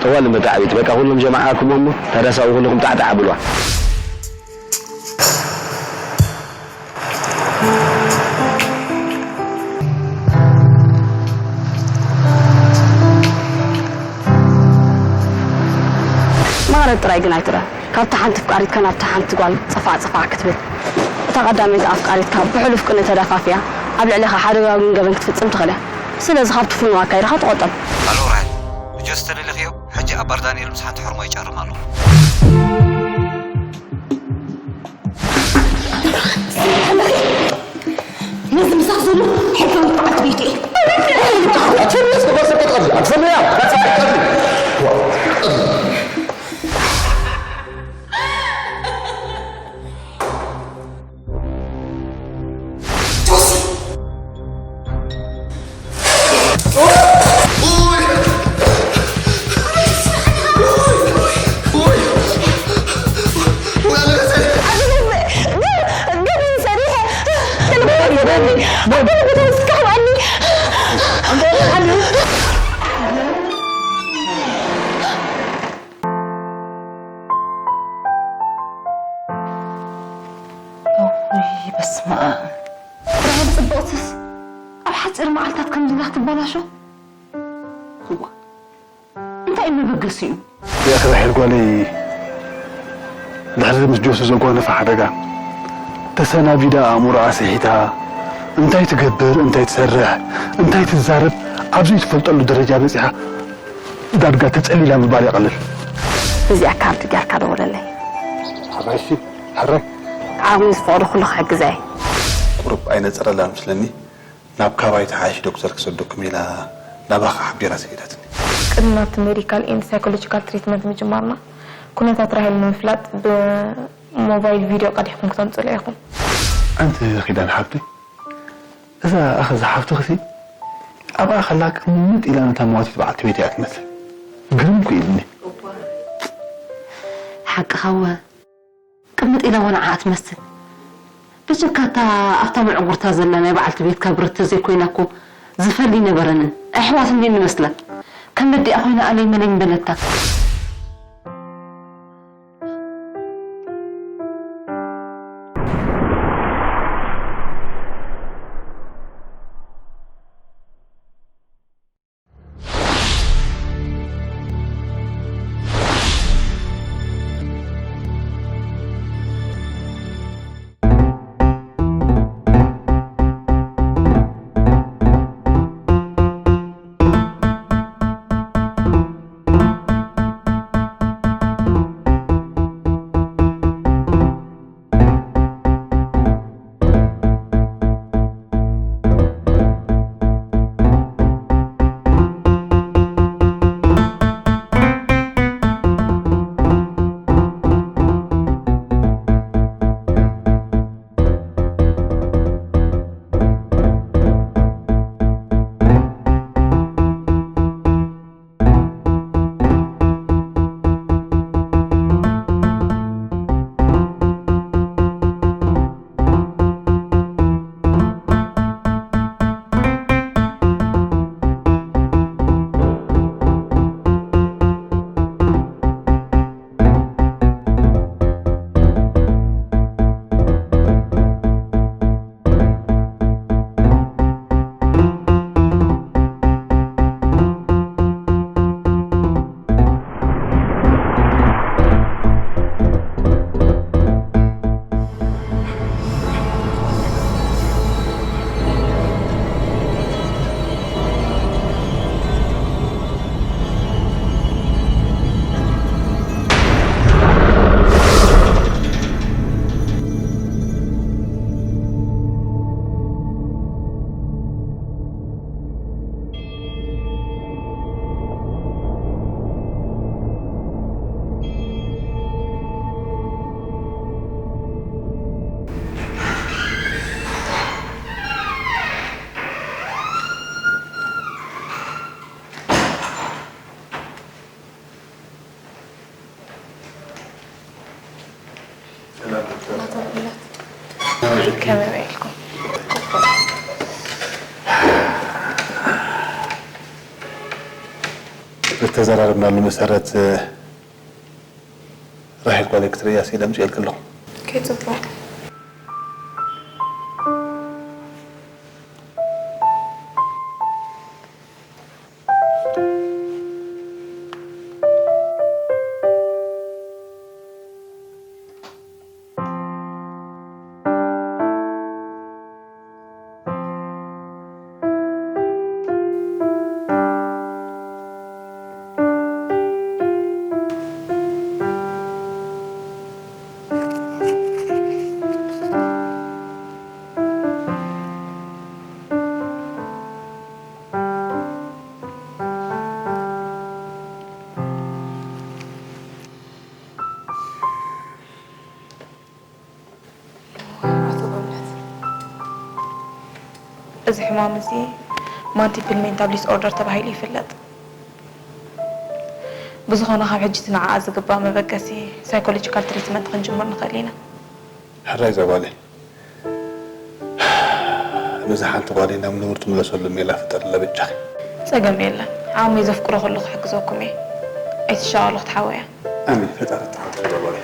እዋ ልመጋዕቢት በቃ ኩሎም ጀማዓ ኣኩሞ እሞ ታዳሳኡ ኩልኩም ጣዕጣዕ ኣብልዋ። ማረት ጥራይ ግን ኣይትረ ካብታ ሓንቲ ፍቃሪትካ ናብታ ሓንቲ ጓል ጽፋዕ ጽፋዕ ክትብል እታ ቀዳመይቲ ኣፍቃሪትካ ብሕሉፍ ቅነ ተዳፋፍያ ኣብ ልዕሌኻ ሓደጋዊ ግን ገበን ክትፍጽም ትኽእል እያ። ስለዚ ካብቲ ፍኑው ኣካይዳኻ ተቖጠብ። ኣሎ ራሄል፣ ሕጆስ ተደሊኽዮ? ሕጂ ኣባር ዳንኤል ምስ ሓንቲ ሕርሞ ይጨርም ኣሎ። ነዚ ምሳኽ ዘሎ ሕጋዊ በዓልቲ ቤቱ እየ። እውይ በስመ ኣብ። ራሄል ጽብቕትስ ኣብ ሓጺር መዓልታት ከምዚ ኢላ ክትበላሾ? እዋ እንታይ እዩ መበገሲኡ? ያኺ ራሄል ጓለይ ድሕሪ ምስ ጆሲ ዘጓነፈ ሓደጋ ተሰናቢዳ ኣእምሮኣ ስሒታ እንታይ ትገብር እንታይ ትሰርሕ እንታይ ትዛረብ ኣብ ዘይትፈልጠሉ ደረጃ በጺሓ ዳርጋ ተጸሊላ ምባል ይቐልል። እዚኣ ካርድ ጌርካ ደውለለይ። ሕራይ እሺ ሕራይ። ዓቕሚ ዝፈቕዶ ኩሉ ክሕግዛ እየ። ቁሩብ ኣይነጸረላን መስለኒ ናብ ካባይ ተሓይሽ ዶክተር ክሰደኩም ኢላ ናባኻ ሓቢራ ሰዲዳትኒ። ቅድሚ ናብቲ ሜዲካል ኤንድ ሳይኮሎጂካል ትሪትመንት ምጅማርና ኩነታት ራሄል ንምፍላጥ ብሞባይል ቪድዮ ቀዲሕኩም ክተምጽኡላ ኢኹም። ኣንቲ ኺዳን ሓብተይ እዛ ኣኸ ዝሓፍትኺሲ ኣብኣ ከላ ቅምጥ ኢላ ነታ መዋቲት በዓልቲ ቤት እያ ትመስል። ግርም እኮ ኢሉኒ። ሓቅኻ እወ ቅምጥ ኢላ እወ ንዓኣ ትመስል። ብጀካ እታ ኣብታ ምዕጉርታ ዘላ ናይ በዓልቲ ቤትካ ብረት ተዘይኮይና እኮ ዝፈሊ ኣይነበረንን። ኣሕዋት እንድየን ንመስላ። ከም በዲኣ ኮይና ኣለይ መለይ ምበለታ። ብተዘራረብናሉ መሰረት ራሄል ጓለይ ክትርእያ ስኢለ ኣምፅኤልኪ ኣለኹ። ከይፅቡቕ። ኣቶ በእምነት፣ እዚ ሕማም እዚ ማንቲፕል ሜንታል ዲስኦርደር ተባሂሉ ይፍለጥ። ብዝኾነ ካብ ሕጂ እቲ ንዓኣ ዝግባእ መበገሲ ሳይኮሎጂካል ትሪትመንት ክንጅምር ንኽእል ኢና። ሕራይ እዛ ጓለይ። ነዛ ሓንቲ ጓለይ ናብ ንቡር ትምለሰሉ ሜላ ፍጠርላ በጃኺ። ጸገም የለን። ዓቕመይ ዘፍቅሮ ኩሉ ክሕግዘኩም እየ። ኣይትሻቐሉ ክትሓወያ። ኣሜን። ፈጣሪ ተሓጎስ እዛ ጓለይ።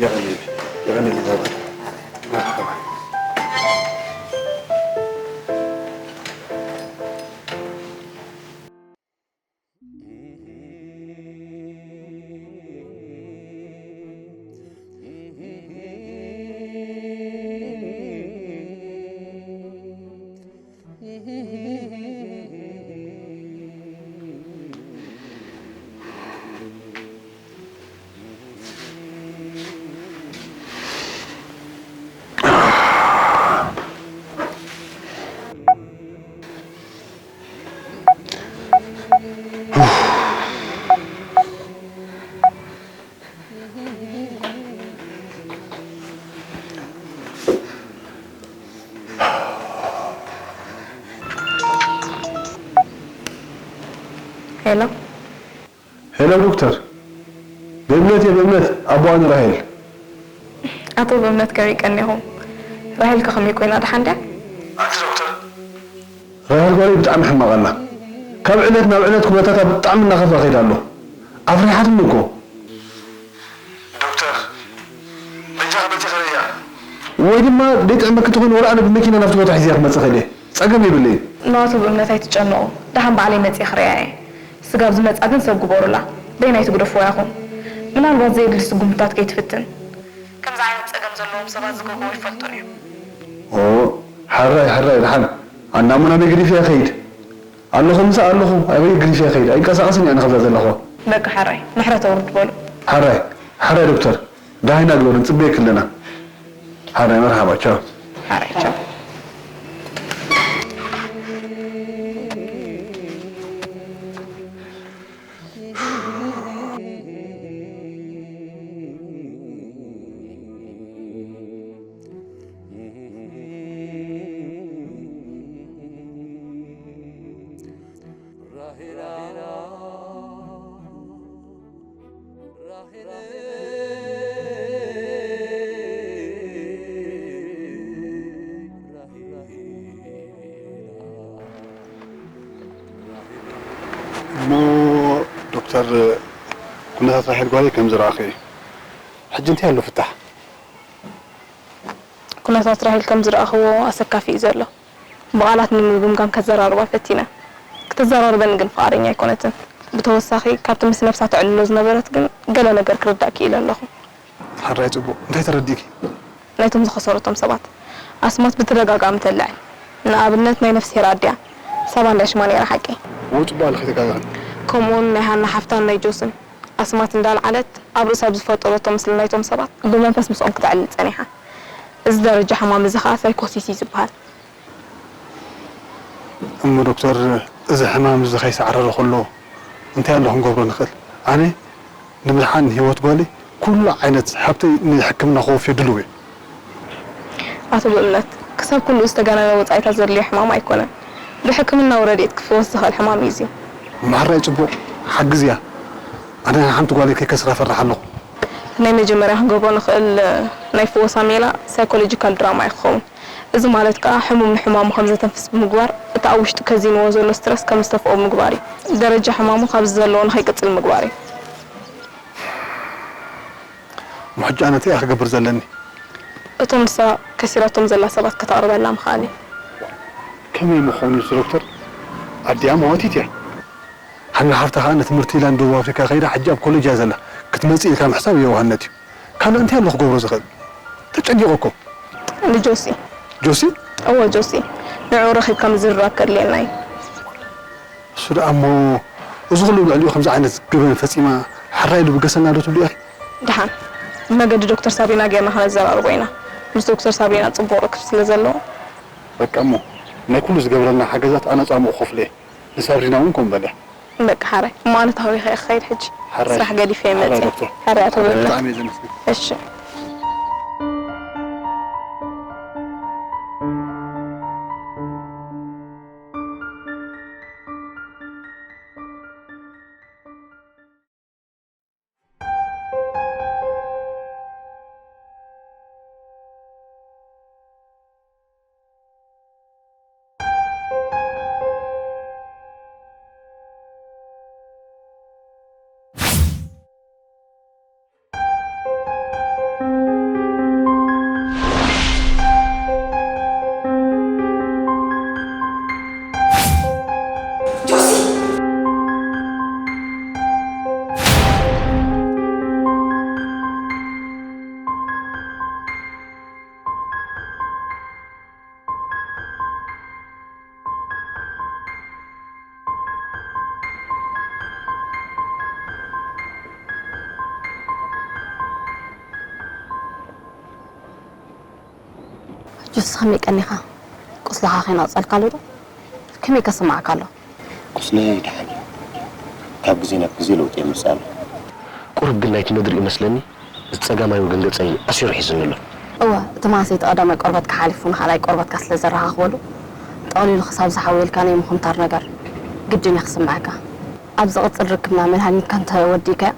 የቐንየለይ። የቐንየለይ እዛ ጓለይ። መርሓባ። ሄሎ። ሄሎ ዶክተር። ብእምነት እየ፣ ብእምነት ኣቦኣ ንራሄል። ኣቶ ብእምነት ከመይ ቀኒኹም? ራሄል ከ ከመይ ኮይና፣ ደሓን ድያ? ኣንቲ ዶክተር። ራሄል ጓለይ ብጣዕሚ ሕማቕ ኣላ። ካብ ዕለት ናብ ዕለት ኩነታታ ብጣዕሚ እናኸፍኣ ከይዳ ኣሎ። ኣፍሪሓትኒ እኮ። ዶክተር፣ በጃኺ መፂኺ ርእያ። ወይ ድማ ደይጥዕመኪ ተኾይኑ ወላ ኣነ ብመኪና ናብቲ ቦታ ሒዘያ ክመፅእ ክእል እየ። ፀገም የብለይን። ንኣቶ ብእምነት ኣይትጨነቑ። ደሓን ባዕለይ መፂአ ክርእያ እየ። ስጋብ ዝመፃ ግን ሰብ ግበሩላ። በይናይ ትግደፍዋ ኢኹም። ምናልባት ዘየድሊ ስጉምትታት ከይትፍትን። ከምዚ ዓይነት ፀገም ዘለዎም ሰባት ዝገብርዎ ኣይፈልጡን እዮም። ኦ፣ ሕራይ፣ ሕራይ፣ ደሓን። ኣናሙና መግሪፍያ ከይድ። ኣለኹ፣ ምሳኣ ኣለኹ። ኣበይ ግሪፍያ ከይድ? ኣይንቀሳቐስን እየ ኣነ፣ ከምዛ ዘለኹዋ። በቃ፣ ሕራይ፣ ምሕረት ኣውርድ በሉ። ሕራይ፣ ሕራይ ዶክተር። ደሃይና ግበሩ፣ ንጽበየኪ ኣለና። ሓራይ መርሓባ፣ ቻው። ሓራይ፣ ቻው። እሞ ዶክተር፣ ኩነታት ራሄል ጓለይ ከም ዝረኣኹ እዩ። ሕጂ እንታይ ኣሎ ፍታሕ? ኩነታት ራሄል ከም ዝረኣኽዎ ኣሰካፊ እዩ ዘሎ። ብቓላት ንምግምጋም ከዘራርባ ፈቲነ። ክትዘራርበኒ ግን ፍቓደኛ ኣይኮነትን። ብተወሳኺ፣ ካብቲ ምስ ነብሳ ተዕልሎ ዝነበረት ግን ገለ ነገር ክርዳእ ክኢለ ኣለኹ። ሕራይ ጽቡቕ። እንታይ ተረዲእኪ? ናይቶም ዝኸሰረቶም ሰባት ኣስማት ብተደጋጋሚ ተልዕል። ንኣብነት፣ ናይ ነፍስሄር ኣዲኣ ሳባ እንዳሽማ ነይራ፣ ሓቂ? እወ፣ ጽቡቕ ኣለኺ፣ ተጋገኺ። ከምኡውን ናይ ሃና ሓፍታን ናይ ጆስን ኣስማት እንዳልዓለት ኣብ ርእሳ ብዝፈጠረቶ ምስሊ ናይቶም ሰባት ብመንፈስ ምስኦም ክተዕልል ጸኒሓ። እዚ ደረጃ ሕማም እዚ ኸኣ ሳይኮሲስ እዩ ዝበሃል። እሞ ዶክተር፣ እዚ ሕማም እዚ ከይሰዕረረ ከሎ እንታይ ኣሎ ክንገብሮ ንኽእል? ኣነ ንምድሓን ህይወት ጓለይ ኩሉ ዓይነት ሃብተይ ንሕክምና ከወፍዮ ድሉው እየ። ኣቶ ብእምነት፣ ክሳብ ኩሉ ዝተጋነነ ወጻኢታት ዘድልዮ ሕማም ኣይኮነን። ብሕክምናዊ ረድኤት ክፍወስ ዝኽእል ሕማም እዩ እዚ። ማሕራይ ጽቡቕ፣ ሓግዝያ። ኣነ ሓንቲ ጓለይ ከይከስራ እፈርሕ ኣለኹ። ናይ መጀመርያ ክንገብሮ ንኽእል ናይ ፍወሳ ሜላ ሳይኮሎጂካል ድራማ እዩ ክኸውን። እዚ ማለት ከኣ ሕሙም ንሕማሙ ከም ዘተንፍስ ብምግባር፣ እቲ ኣብ ውሽጡ ከዚንዎ ዘሎ ስትረስ ከም ዝተፍኦ ምግባር እዩ። ደረጃ ሕማሙ ካብዚ ዘለዎ ንኸይቅጽል ምግባር እዩ። ምሕጃ ነቲ እያ ክገብር ዘለኒ። እቶም ንሳ ከሲራቶም ዘላ ሰባት ከተቕርበላ ምኽኣል እዩ። ከመይ ምኾኑ እዩ ዶክተር? ኣዲኣ መዋቲት እያ። ሃና ሓፍታ ከኣ ንትምህርቲ ኢላ ንደቡብ ኣፍሪካ ከይዳ ሕጂ ኣብ ኮሌጅ እያ ዘላ። ክትመጽእ ኢልካ ምሕሳብ የዋህነት እዩ። ካልእ እንታይ ኣሎ ክገብሮ ዝኽእል? ተጨኒቑ እኮ። ንጆሲ። ጆሲ? እወ ጆሲ። ንዕኡ ረኺብካ ምዝርራብ ከድልየና እዩ። እሱ ደኣ እሞ እዚ ኩሉ ልዕሊኡ ከምዚ ዓይነት ገበን ፈጺማ ሕራይ ኢሉ ብገሰና ዶ ትብልዮ ኢኺ? ደሓን ብመገዲ ዶክተር ሳብሪና ጌርና ከነዘራርቦ ኢና። ምስ ዶክተር ሳብሪና ጽቡቕ ርክብ ስለ ዘለዎ። በቃ እሞ ናይ ኩሉ ዝገብረልና ሓገዛት ኣነ ጻምኡ ክኸፍሎ እየ። ንሳብሪና እውን ከምኡ በልያ። በቃ ሓራይ እሞ ኣነ ተሃዊኸ እየ ክኸይድ ሕጂ። ሓራይ ስራሕ ገዲፈ እየ ሓራይ መጽየ። ዶክተር። ሕራይ ኣቶ በርካ። ብጣዕሚ እየ ዘመስግን። እሺ። ጆሲ ከመይ ቀኒኻ? ቁስልኻ ከይነቕጸልካ ኣሎ ዶ? ከመይ ከስምዓካ ኣሎ? ቁስለይ ደሓን እዩ። ካብ ግዜ ናብ ግዜ ለውጢ የምጽእ ኣሎ። ቁሩብ ግን ናይቲ መድርኡ ይመስለኒ እቲ ጸጋማይ ወገን ገጸይ ኣስዩሩ ሒዙኒ ኣሎ። እወ፣ እቲ ማስ እቲ ቀዳማይ ቆርበትካ ሓሊፉ ንኻልኣይ ቆርበትካ ስለ ዘረኻኽበሉ፣ ጠቕሊሉ ክሳብ ዝሓውየልካ ናይ ምኹምታር ነገር ግድን እዩ ክስምዓካ። ኣብ ዝቕጽል ርክብና መድሃኒትካ እንተ ወዲእካዮ፣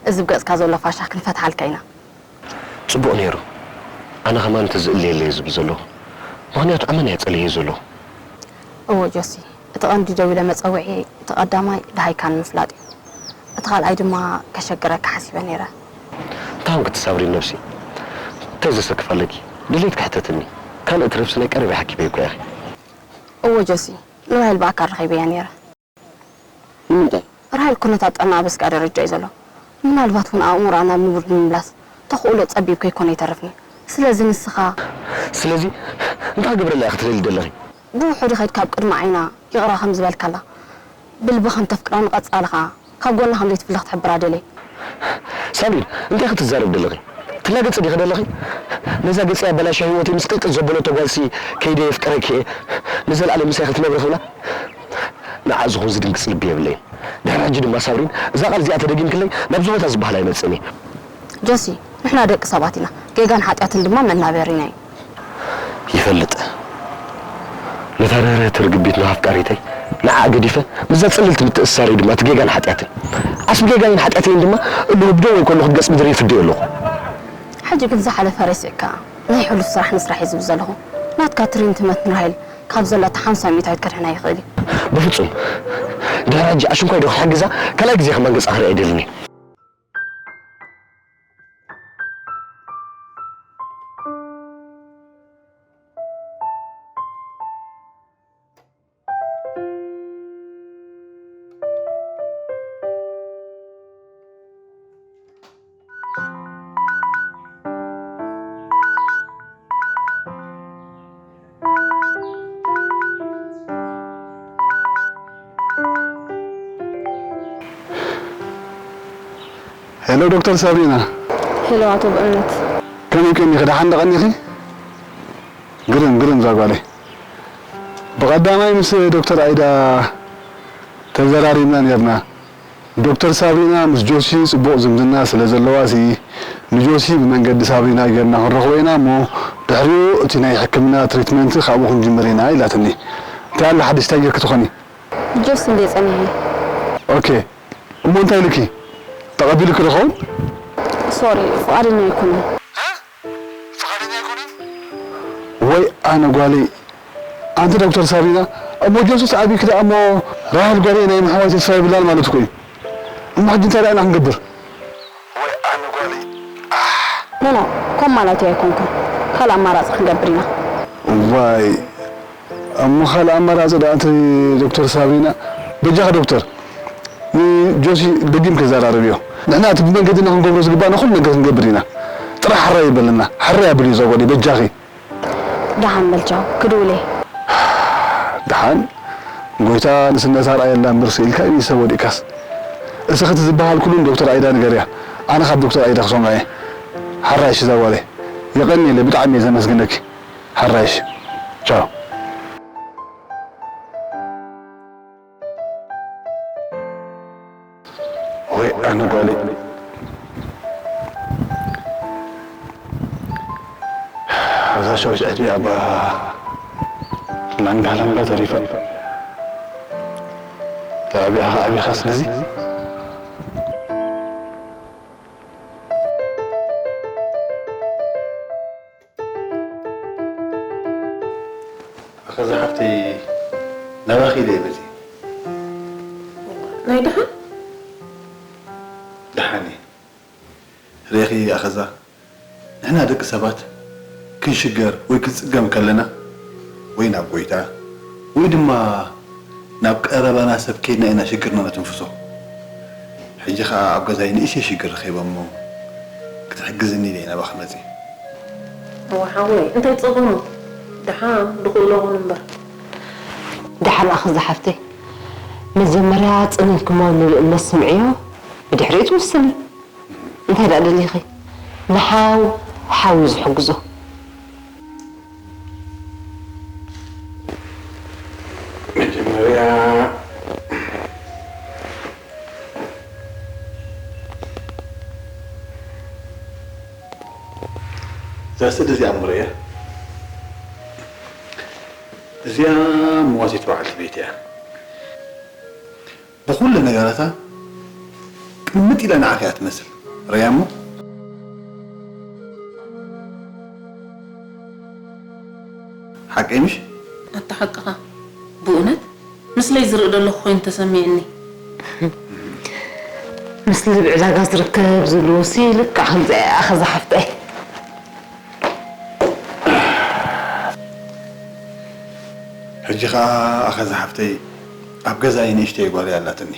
እዚ ብገጽካ ዘሎ ፋሻ ክንፈትሓልካ ኢና። ጽቡቕ ነይሩ። ኣነ ከማን ተዝእለየለይ ዝብል ዘለኹ። ምኽንያቱ ኣመና እየ ጸሊኤዮ ዘለኹ። እወ ጆሲ፣ እቲ ቀንዲ ደዊለ መጸውዒ እቲ ቀዳማይ ደሃይካ ንምፍላጥ እዩ። እቲ ካልኣይ ድማ ከሸግረካ ሓሲበ ነይረ። እንታይ ኮንኪ ትሳብሪ ነብሲ? እንታይ ዘሰክፍ ኣለኪ? ድሌትኪ ሕተትኒ። ካልእ ትረፍሲ ናይ ቀረበይ ሓኪመይ እኮ ኢኺ። እወ ጆሲ፣ ንራሄል ብኣካል ረኺበያ ነይረ። ንምንታይ? ራሄል ኩነታት ጥዕናኣ ኣብ ኣስጋኢ ደረጃ እዩ ዘሎ። ምናልባት እውን ኣእምሮኣ ናብ ንቡር ንምምላስ ተኽእሎ ጸቢብ ከይኮነ ኣይተርፍን እዩ። ስለዚ ንስኻ ስለዚ እንታይ ክገብረላ ኢኺ ትደሊ ዘለኺ? ብውሑዱ ከይድካ ኣብ ቅድሚ ዓይና ይቕረ ከም ዝበልካላ፣ ብልቢ ከም ተፍቅራ ንቐጻሊ ኸኣ ካብ ጎና ከም ዘይትፍለ ክትሕብራ ደልየ። ሳብሪን እንታይ ኢኺ ትዛረቢ ዘለኺ? ትላገጺ ዲኺ ዘለኺ? ነዛ ገጸይ ኣበላሽያ ህይወተይ ምስቅልቅል ዘበለቶ ጓልሲ ከይደ የፍቅረኪ እየ ንዘለኣለም ምሳይ ክትነብሪ ክብላ? ንዓ ዝኾን ዝድንግጽ ልቢ የብለይን። ድሕሪ ሕጂ ድማ ሳብሪን እዛ ቃል እዚኣ ተደጊምክለይ ናብዚ ቦታ ዝበሃል ኣይመጽእን እየ። ጆሲ፣ ንሕና ደቂ ሰባት ኢና። ጌጋን ሓጢኣትን ድማ መናበሪና እዩ። ይፈልጥ። ነታ ርህርህቲ ርግቢት ንኣፍቃሪተይ ንዓኣ ገዲፈ ምስዛ ጽልልቲ ምትእስሳረይ ድማ እቲ ጌጋን ሓጢኣትን ዓስቢ ጌጋይን ሓጢኣተይን ድማ እልህብዶ ወይ ከለኹ ገጽ ምድሪ ይፍደዮ ኣለኹ። ሕጂ ግን ዝሓለፈ ረሲዕካ ናይ ሕሉፍ ስራሕ ንስራሕ እየ ዝብል ዘለኹ። ናትካ ትሪትመንት ንራሄል ካብ ዘለታ ሓምሳ ሚእታዊት ከድሕና ይኽእል እዩ። ብፍጹም ድሕሪ ሕጂ ኣሽንኳይ ዶ ክሕግዛ ካልኣይ ግዜ ከማን ገጻ ክርኢ ኣይደልን እየ። ሄሎ ዶክተር ሳብሪና። ሄሎ ኣቶ ብእምነት። ከመይ ቀኒኺ? ደሓን ዶ ቀኒኺ? ግርም ግርም እዛ ጓለይ። ብቐዳማይ ምስ ዶክተር ኣይዳ ተዘራሪብና ኔርና። ዶክተር ሳብሪና ምስ ጆሲ ጽቡቕ ዝምድና ስለ ዘለዋሲ ንጆሲ ብመንገዲ ሳብሪና ጌርና ክንረኽቦ ኢና እሞ ድሕሪኡ እቲ ናይ ሕክምና ትሪትመንት ካብኡ ክንጅምር ኢና ኢላትኒ። እንታይ ኣሎ ሓድሽ እንታይ ጌርኪ ትኾኒ? ጆሲ እንድየ ጸኒሐ። ኦኬ እሞ እንታይ ኢሉኪ? ተቐቢሉኪ ዶ ኸውን? ሶሪ ፍቓደኛ ኣይኮነን። ፍቓደኛ ኣይኮነን? ወይ ኣነ ጓለይ፣ ኣንቲ ዶክተር ሳብሪና፣ እሞ ጆሱስ ዓብይኪ ደኣ እሞ ራሄል ጓለይ ናይ ምሕዋይ ተስፋ የብላን ማለት እኮ እዩ። እሞ ሕጂ እንታይ ደኣ ኢና ክንገብር? ወይ ኣነ ጓለይ። ኖ ኖ፣ ከም ማለት ኣይኮንኩን። ካልእ ኣማራፂ ክንገብር ኢና። ዋይ፣ እሞ ካልእ ኣማራፂ ደኣ ኣንቲ ዶክተር ሳብሪና? በጃኺ ዶክተር፣ ንጆሲ ደጊም ከዘራርብዮ። ንሕና እቲ ብመንገድና ክንገብሮ ዝግባእና ኩሉ ነገር ክንገብር ኢና። ጥራሕ ሕራይ ይበለና። ሕራይ ኣብልዮ እዛ ጓለይ በጃኺ። ደሓን በል ቻው፣ ክድውል እየ። ደሓን ጎይታ ንስነታ ኣርኣየላ እምበር ስኢልካ እዩ ሰብ ወዲእካስ። እስኺ እቲ ዝበሃል ኩሉ ንዶክተር ኣይዳ ንገርያ። ኣነ ካብ ዶክተር ኣይዳ ክሰምዖ እየ። ሓራይሽ እዛ ጓለይ። የቐንየለይ፣ ብጣዕሚ እየ ዘመስግነኪ። ሓራይሽ። ቻው። ወይ ኣነ ጓለይ፣ ኣብዛ ሸዊት ዕድሚኣ እባ ላንጋ ላንጋ ተሪፋ። ተዓቢኻ ከዓቢኻ ስለዚ ኣኸዛ ሓፍተይ ናባኺ ኢለ እየ መፂእ። ናይ ደሓን ደሓን እየ። ርኢኺ ኣኸዛ፣ ንሕና ደቂ ሰባት ክንሽገር ወይ ክንፅገም ከለና ወይ ናብ ጎይታ ወይ ድማ ናብ ቀረባና ሰብ ከይድና ኢና ሽግርና ነትንፍሶ። ሕጂ ኸዓ ኣብ ገዛይ ንእሽተይ ሽግር ረኺበ እሞ ክትሕግዝኒ ኢለ ናባኺ መፂእ። እወ ሓወይ እንታይ ፀገሙ? ደሓን ድኽእሎ ኹን እምበር። ደሓን ኣኸዛ ሓፍተይ፣ መጀመርያ ፅን ኢልኪ እሞ ንብእምነት ስምዕዮ፣ ብድሕሪኡ ትውስኒ። እንታይ ደኣ ደሊኺ? ንሓው ሓው እዩ ዝሕግዞ። መጀመርያ እዛ ስእሊ እዚኣ እሞ ርእያ። እዚኣ መዋቲት በዓልቲ ቤት እያ። ብኹሉ ነገራታ ቅምጥ ኢላ ንዓኺ እያ ትመስል። ርእያ እሞ። ሓቀይ ምሽ? ኣታ ሓቅኻ። ብእውነት ምስለይ ዝርኢ ዘለኹ ኮይኑ ተሰሚዕኒ። ምስሊ ኣብ ዕዳጋ ዝርከብ ዝብልዎ ሲ ልክዕ ከምዚ እያ ኣኸዛ ሓፍተይ። ሕጂ ኸዓ ኣኸዛ ሓፍተይ ኣብ ገዛይ ንእሽተይ ጓለይ ኣላትኒ።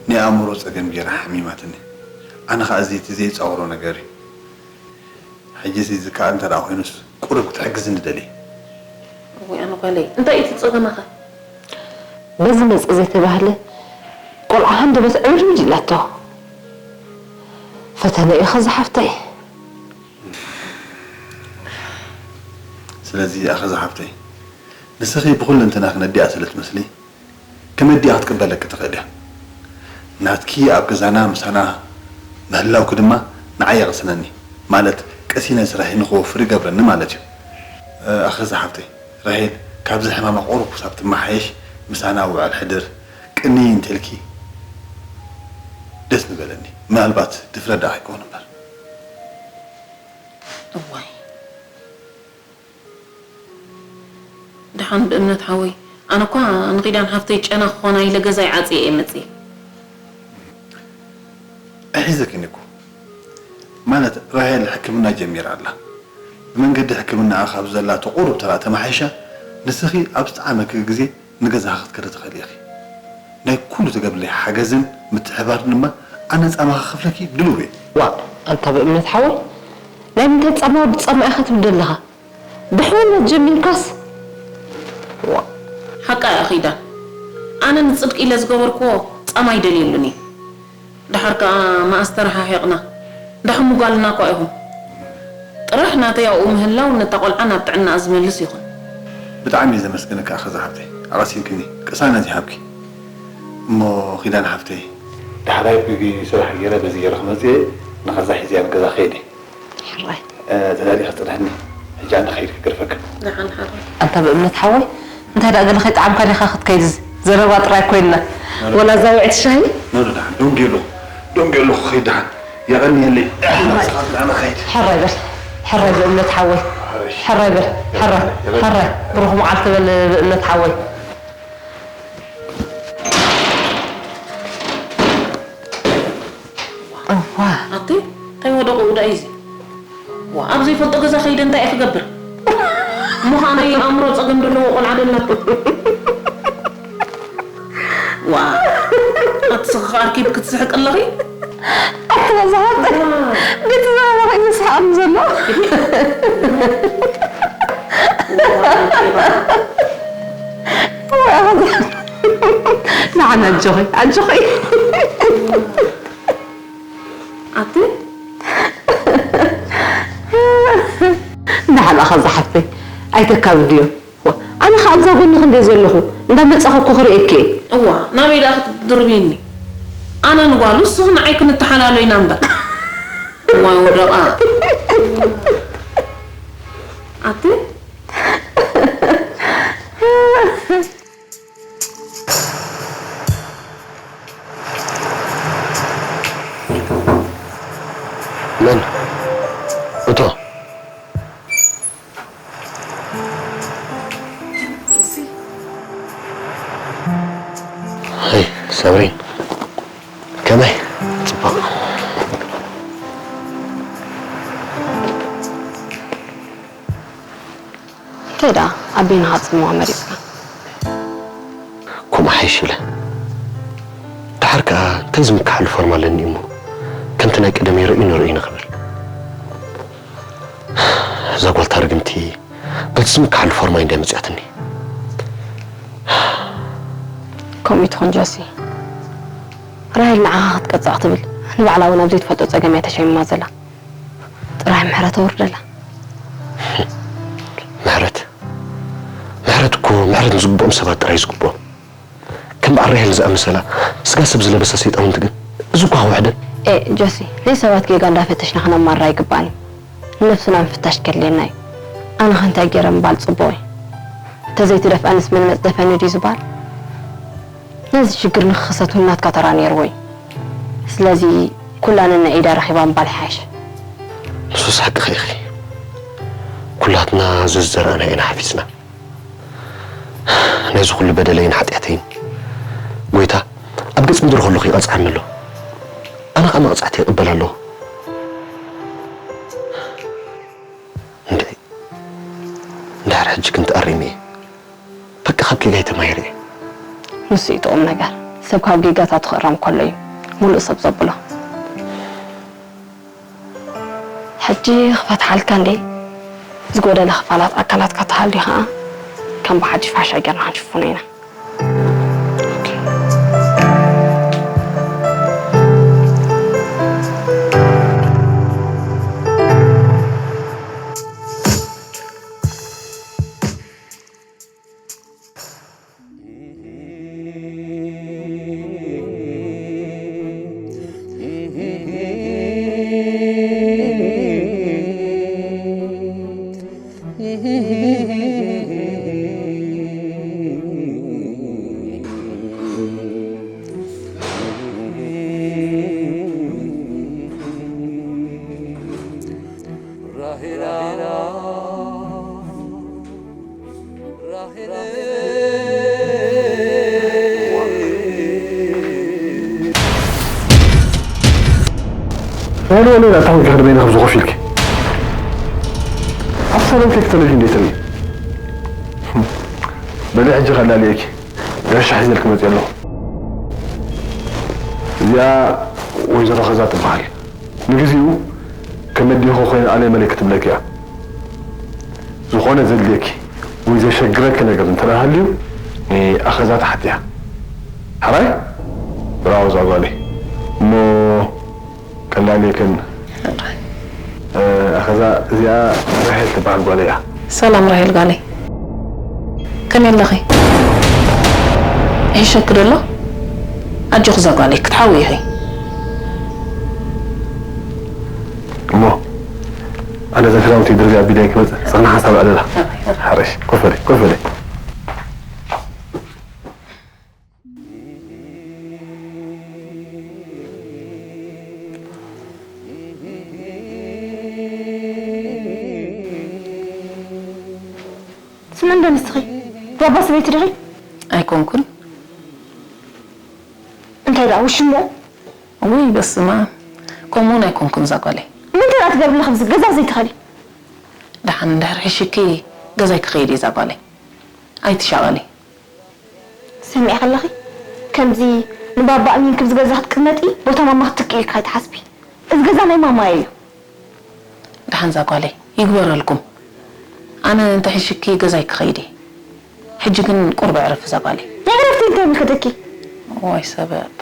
ናይ ኣእምሮ ጸገም ገይራ ሓሚማትኒ። ኣነ ኸዓ እዚ እቲ ዘይጻወሮ ነገር እዩ። ሕጂ እዚ ዝከኣል እንተ ደኣ ኮይኑስ ቁሩብ ክትሕግዝኒ ደልየ። እዋይ ኣነ ጓለይ እንታይ እዩ እቲ ጸገምኻ? በዚ መጽእ ዘይተባህለ ቆልዓ ሃንደበት ዕብርብድ ኢላቶ። ፈተነ እዩ ኸዚ ሓፍተይ። ስለዚ ኣኸዛ ሓፍተይ ንስኺ ብኹለንተናኺ ነዲኣ ስለ ትመስሊ ከም ኣዲኣ ክትቅበለኪ ትኽእል እያ። ናትኪ ኣብ ገዛና ምሳና ምህላውኪ ድማ ንዓይ የቕስነኒ፣ ማለት ቀሲነ ስራሐይ ንኽወፍር ይገብረኒ ማለት እዩ። ኣኸዛ ሓፍተይ ራሄል ካብዚ ሕማማ ቁሩብ ክሳብ ትመሓየሽ ምሳና ውዕል ሕድር ቅንይ እንተልኪ ደስ ምበለኒ። ምናልባት ድፍረት ደኣ ከይከውን እምበር። እዋይ ደሓን ብእምነት ሓወይ ኣነ እኳ ንኺዳን ሓፍተይ ጨና ክኾና ኢለ ገዛይ ዓፅየ እየ መፅየ። ኣሒዘክኒ እኮ ማለት ራሄል ሕክምና ጀሚራ ኣላ። ብመንገዲ ሕክምናኣ ካብ ዘላቶ ቁሩብ ተራ ተማሓይሻ ንስኺ ኣብ ዝጠዓመኪ ግዜ ንገዛኺ ክትከዲ ትኽእሊ ኢኺ። ናይ ኩሉ ትገብርለይ ሓገዝን ምትሕብባርን ድማ ኣነ ጻማኺ ክኽፍለኪ ድሉው እየ። ዋእ ኣንታ ብእምነት ሓወይ ናይ ምንታይ ጻማ ወዲ ጻማ ኢኻ ትብል ዘለኻ? ብሕውነት ጀሚርካስ ዋእ። ሓቃ እያ ኺዳን ኣነ ንጽድቂ ኢለ ዝገበርክዎ ጻማ ኣይደልየሉን እየ። ደሓር ከኣ መኣስ ተረሓሒቕና ደሓን ምጓልና እኳ ኢኹም። ጥራሕ ናተይ ኣብኡ ምህላው ነታ ቆልዓ ናብ ጥዕናኣ ዝመልስ ይኹን። ብጣዕሚ እየ ዘመስግነኪ ኣኸዛ ሓብተይ፣ ኣቐሲንክኒ፣ ቅሳነት ይሃብኪ። እሞ ኺዳን ሓብተይ፣ ዳሕራይ ብጊ ስራሕ ገይረ በዚ ገይረ ክመጽእ እየ፣ ንኸዛ ሒዘያ ንገዛ ክኸይድ እየ። ሕራይ። ተዳሊኺ ጽንሕኒ፣ ሕጂ ኣነ ክኸይድ ክገድፈክን። ደሓን ሓራይ። ኣንታ ብእምነት ሓወይ እንታይ ደኣ ገለ ከይጠዓምካ ዲኻ ክትከይድ እዚ ዘረባ ጥራይ ኮይንና ወላ እዛ ውዕቲ ሻሂ። ኖ ኖ ደሓን ደንጊየ ኣለኹ ደንጊየ ኣለኹ ክኸይድ ደሓን የቐንየለይ። ንስኻ ኣነ ክኸይድ። ሕራይ በል ሕራይ ብእምነት ሓወይ። ሕራይ በል፣ ሕራይ፣ ሕራይ። ብሩኽ መዓልቲ በል እምነት ሓወይ። እዋ። ኣቲ፣ እንታይ ወደቑ ደኣ እዚ? ዋ፣ ኣብ ዘይፈልጦ ገዛ ከይደ እንታይ እየ ክገብር? ምዃነይ ኣእምሮ ጸገም ዘለዎ ቆልዓ ደላ። ዋ፣ ኣቲ ስኽኺ ኣርኪብ ክትስሕቂ ኣለኺ? ኣቲ በዛ ሃብቲ፣ ዋ። ገጽ ዘረባ ከይኑ ዝስሕቐኒ ዘሎ። ዋ፣ ኣቲ ንዓና ኣጆኺ፣ ኣጆኺ። ኣቲ? ንዓና ኸ ዝሓፍተይ፣ ኣይተካብድዮ። ዋ፣ ኣነ ኸኣ ኣብዛ ጎንኺ እንደ ዘለኹ፣ እንዳመጻኹ እኮ ክርእየኪ እየ። እዋ፣ ናበይ ደኣ ክትድርብይኒ? ኣነ ንጓሉ፣ ንስኺ ንዓይ ክንተሓላሎ ኢና እምበር። እዋይ ወደቓ። ኣቲ? መን? እቶ። ሄይ፣ ሳምሪ። ከመይ? ጽቡቕ። እንታይ ደኣ ኣቤና ክትጽምዋ መሪጽካ? ከምኡ ሓይሽ ኢለ። ደሓር ከኣ እንታይ ዝምክሓሉ ፎርም ኣለኒ እሞ፣ ከምቲ ናይ ቀደመይ ርእዩ ንርእዩ ንኽብል። እዛ ጓል እታ ርግምቲ በቲ ዝምክሓሉ ፎርማይ እንድያ መጺኣትኒ። ከምኡ ትኹን ጆሲ። ራሄል ንዓኻ ክትቀጽዕ ክትብል፣ ንባዕላ እውን ኣብ ዘይትፈልጦ ጸገም እያ ተሸሚማ ዘላ። ጥራይ ምሕረት ኣውርደላ። ምሕረት? ምሕረት እኮ፣ ምሕረት ንዝግብኦም ሰባት ጥራይ እዩ ዝግብኦም። ከም በዓል ራሄል ዝኣመሰላ ስጋ ሰብ ዝለበሳ ሰይጣውንቲ ግን፣ እዚ እኳ ክውሕደን። ኤ፣ ጆሲ፣ ናይ ሰባት ጌጋ እንዳፈተሽና ክነማርር ኣይግባእን እዩ። ንነብስና ምፍታሽ ከድልየና እዩ። ኣነ ኸ እንታይ ገይረ ምባል ጽቡቕ እዩ? እንተዘይትደፍኣንስ መን መጽደፈኒ ድዩ ዝበሃል? ነዚ ሽግር ንኽኽሰት እውን ናትካ ተራ ነይርዎ እዩ። ስለዚ ኩላ ነናይ ኢዳ ረኺባ ምባል ይሓይሽ። ንሱስ ሓቅኺ ኢኺ። ኩላትና ዘዝዘራእና ኢና ሓፊስና። ነዚ ኩሉ በደለይን ሓጢኣተይን ጎይታ ኣብ ገጽ ምድሪ ከለኹ ይቐጽዓኒ ኣሎ። ኣነ ኸኣ መቕጻዕቲ ይቕበል ኣለኹ። እንድዒ፣ እንድሕር ሕጂ ግን ተኣሪመ እየ። በቃ ካብ ጌጋይ ተማሂረ እየ። ንሱ እዩ ጥቑም ነገር። ሰብ ካብ ጌጋታቱ ክእረም ከሎ እዩ ሙሉእ ሰብ ዘብሎ። ሕጂ ክፈትሓልካ እንዴ? ዝጎደለ ክፋላት ኣካላትካ ተሃልዩ ኸኣ ከም ብሓድሽ ፋሻ ጌርና ክንሽፍኖ ኢና። ወሎ ወሎ፣ ኣታ ኮንኪ ከድበይና ከምዚ ኮፍ ኢልኪ። ኣብ ሳሎን ኬክ ተለቪ እንዴት ርኢ? በሊ ሕጂ ከላልየኪ። ጋሻ ሒዘልኪ መፅእ ኣለኹ። እዚኣ ወይዘሮ ኸዛ ትበሃል። ንግዚኡ ከም ኣዴኹ ኮይነ ኣለ መለ ክትብለኪ እያ። ዝኾነ ዘድልየኪ ወይ ዘሸግረኪ ነገር እንተ ደኣ ሃልዩ፣ ንኣኸዛ ትሓትያ። ሕራይ? ብራቮ እዛ ጓለይ። እሞ ቀላል የከን። እ፣ ኣኸዛ እዚኣ ራሄል ትበሃል ጓለይ እያ። ሰላም ራሄል ጓለይ። ከመይ ኣለኺ? ይሕሸኪ ዶ ኣሎ? ኣጆኺ እዛ ጓለይ ክትሓዊ ኢኺ። እሞ ኣነ እዘን ክዳውንቲ ድርቢ ኣቢለ ክመጽእ፣ ንስኽና ሓንሳብ ኣዕልላ። ሓረሽ፣ ኮፍ በሊ፣ ኮፍ በሊ። መን ዶ ንስኺ? ባባ ሰበይቲ ዲኺ? ኣይኮንኩን። እንታይ ደኣ ውሽሞ? ውይ በስመ ኣብ። ከምኡ እውን ኣይኮንኩን እዛ ጓለይ። ምንታይ ደኣ ትገብሪ ኣለኺ ኣብዚ ገዛ ዘይትኸዲ? ደሓን እንድሕር ሒሽኪ ገዛይ ክኸይድ እየ እዛ ጓለይ። ኣይትሻቐሊ። ሰሚዐ ከለኺ ከምዚ ንባባ ኣሚንኪ ኣብዚ ገዛ ክትቅመጢ ቦታ ማማ ክትትክኢ ኢልኪ ከይትሓስቢ። እዚ ገዛ ናይ ማማ እዩ። ደሓን እዛ ጓለይ ይግበረልኩም። ኣነ እንተ ሒሽኪ ገዛይ ክኸይድ እየ። ሕጂ ግን ቁሩብ ዕረፊ እዛ ጓለይ። የዕረፍቲ እንታይ ይብል ከደኪ? ዋይ ሰበብ።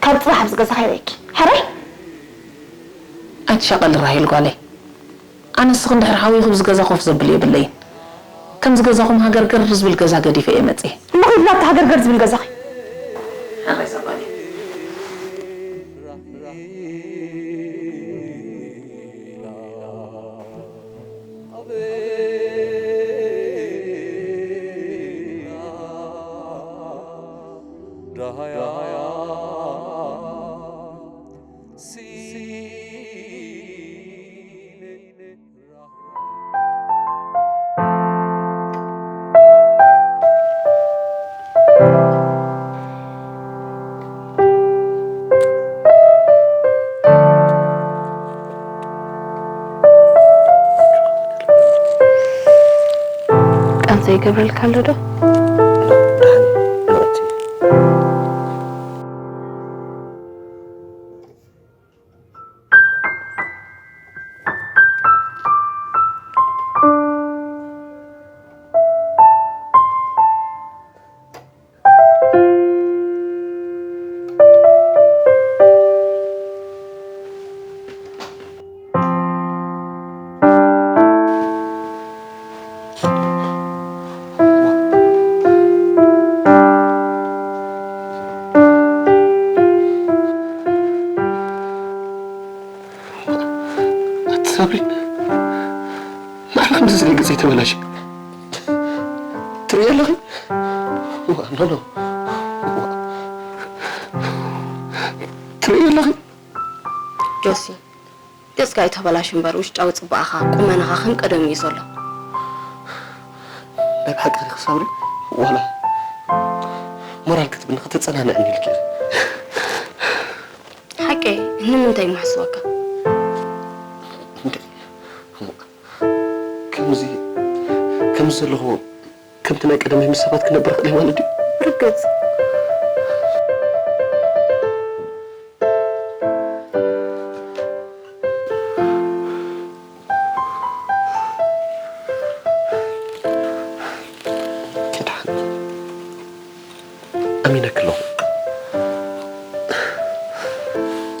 ካብ ጽባሕ ኣብዚ ገዛ ከይረኪ። ሕራይ? ኣይትሻቐሊ ራሄል ጓለይ። ኣነ ንስኺ እንድሕር ሓዊኹ ኣብዚ ገዛ ኮፍ ዘብል የብለይን። ከምዚ ገዛኹም ሃገርገር ዝብል ገዛ ገዲፈ እየ መጽየ። እሞ ኺድ ናብቲ ሃገርገር ዝብል ገዛኺ። ሕራይ እዛ ጓለይ። ቃንዛ ይገብረልካ ኣሎ ዶ? ኣቲ ሳብሪ፣ ማዕረ ከምዚ ዝበለ ገዛ ይተበላሽ። ትርእይ ኣለኺ? ዋ፣ ኖ፣ ኖ። ዋ። ትርእይ ኣለኺ? ጆሲ፣ ገጽካ እዩ ተበላሹ እምበር፣ ውሽጣዊ ጽባቐኻ፣ ቁመናኻ ከም ቀደም እዩ ዘሎ። ናይ ብሓቂ ዲኺ ሳብሪ? ዋላ ሞራል ክትብኒ ከተጸናንዕኒ ኢልኪ። ሓቀይ፣ ንምንታይ እሞ ሕስወካ? እንዴ፣ ከምዚ፣ ከምዚ ዘለኹ፣ ከምቲ ናይ ቀደመይ ምስ ሰባት ክነብር ክእል ማለት ድዩ? ርግጽ። ኪዳን፣ ኣሚነኪ ኣለኹ።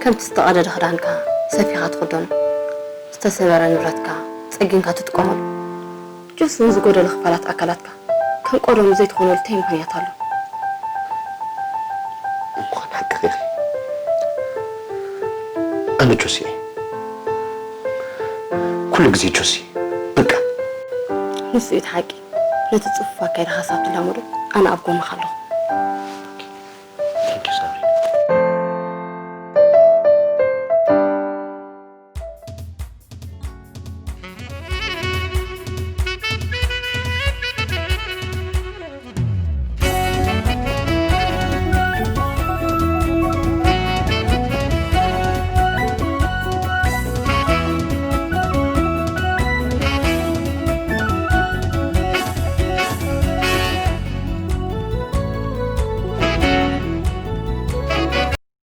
ከምቲ ዝተቐደደ ክዳንካ ሰፊኻ ትኽደኖ፣ ዝተሰበረ ንብረትካ ጸጊንካ ትጥቀመሉ፣ ጆስ፣ ንዝጎደለ ክፋላት ኣካላትካ ከም ቀደሙ ዘይትኾነሉ እንታይ ምኽንያት ኣሎ? እሞ ሓቅኺ ኢኺ። ኣነ ጆሲ እየ። ኩሉ ግዜ ጆሲ። በቃ። ንሱ እዩ እቲ ሓቂ። ነቲ ጽፉፍ ኣካይዳኻ ክሳብ ትላመዶ ኣነ ኣብ ጎንኻ ኣለኹ።